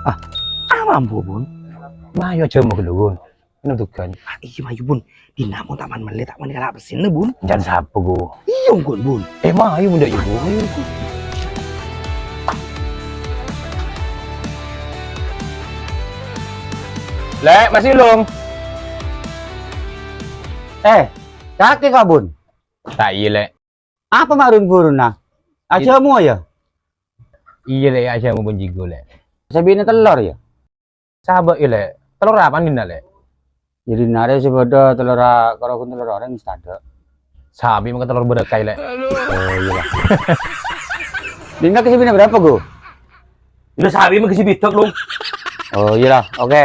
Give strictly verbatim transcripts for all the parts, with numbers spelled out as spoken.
Ah, apa, Bun? Mayu aja mau dulu, Bun. Ini tuh kan. Ah, iyâ, mayu, Bun. Dinna' mon ta' man mellè, ta' man kala' pèssèna, Bun. Jhân sapa, Gu? Iyâ, Bun, Bun. Eh, mayu, Bun, iyâ, Bun. Lè', masih long. Eh, kakè, Kak Bun. Ta' iyâ, Lè'. Apa ma' run-burunna? Ajamu ya? Iyâ, Lè', ajamu pon jiyâ, Lè'. Sabina tellor ya? Saba' iyâ, Lè'. Tellor apa dinna', Lè'? Ya dinna' rè sè bâdâ tellor a-, karo ghun tellor orèng sè tadâ'. Sabi mangka tellor bârâkah, Lè'. Oh, iyâ lah. Dinna' kè sabina bârâmpa, Gu? Iyâ sabi mangka sè bidhâk, Long. Oh, iyâ lah. Oke.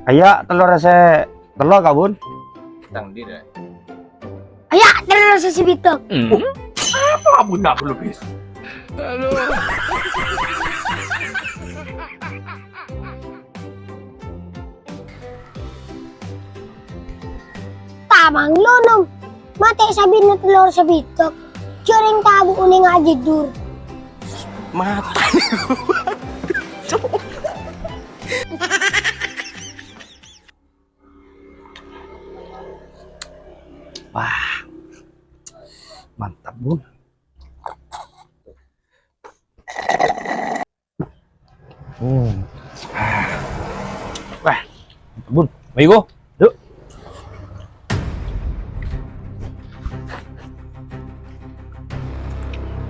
Ayo, tellor sè tello', Kak Bun. Nang ndi, Rè? Ayo, tellor sè sè bidhâk. Apa Bun nggak perlu bis? Tamang lo, Nom. Matè sabina tellor sè bidhâk. Jhâreng tabu onèng ajhâdur. Mata. Wah. Mantap, Bun. Hmm. Wah, Bun, ayo, Bun. Yuk.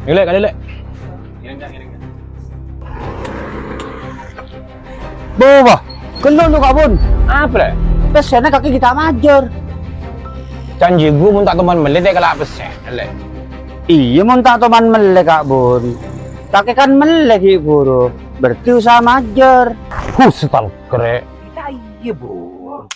Ini, Lè', kali, Lè'. Bâh, bâh. Ghellâ' lo, Kak Bun. Apa, Lè'? Pèssèna kakè ghi' ta' majâr. Can jiyâ ghun mon ta' toman mellè ta' kala' pèssèna, Lè'. Iyâ, mon ta' toman mellè, Kak Bun. Kakè kan mellè ghi' bhuru, berarti usaha majâr. Hus, tangkèrè. Iyâ, Bun.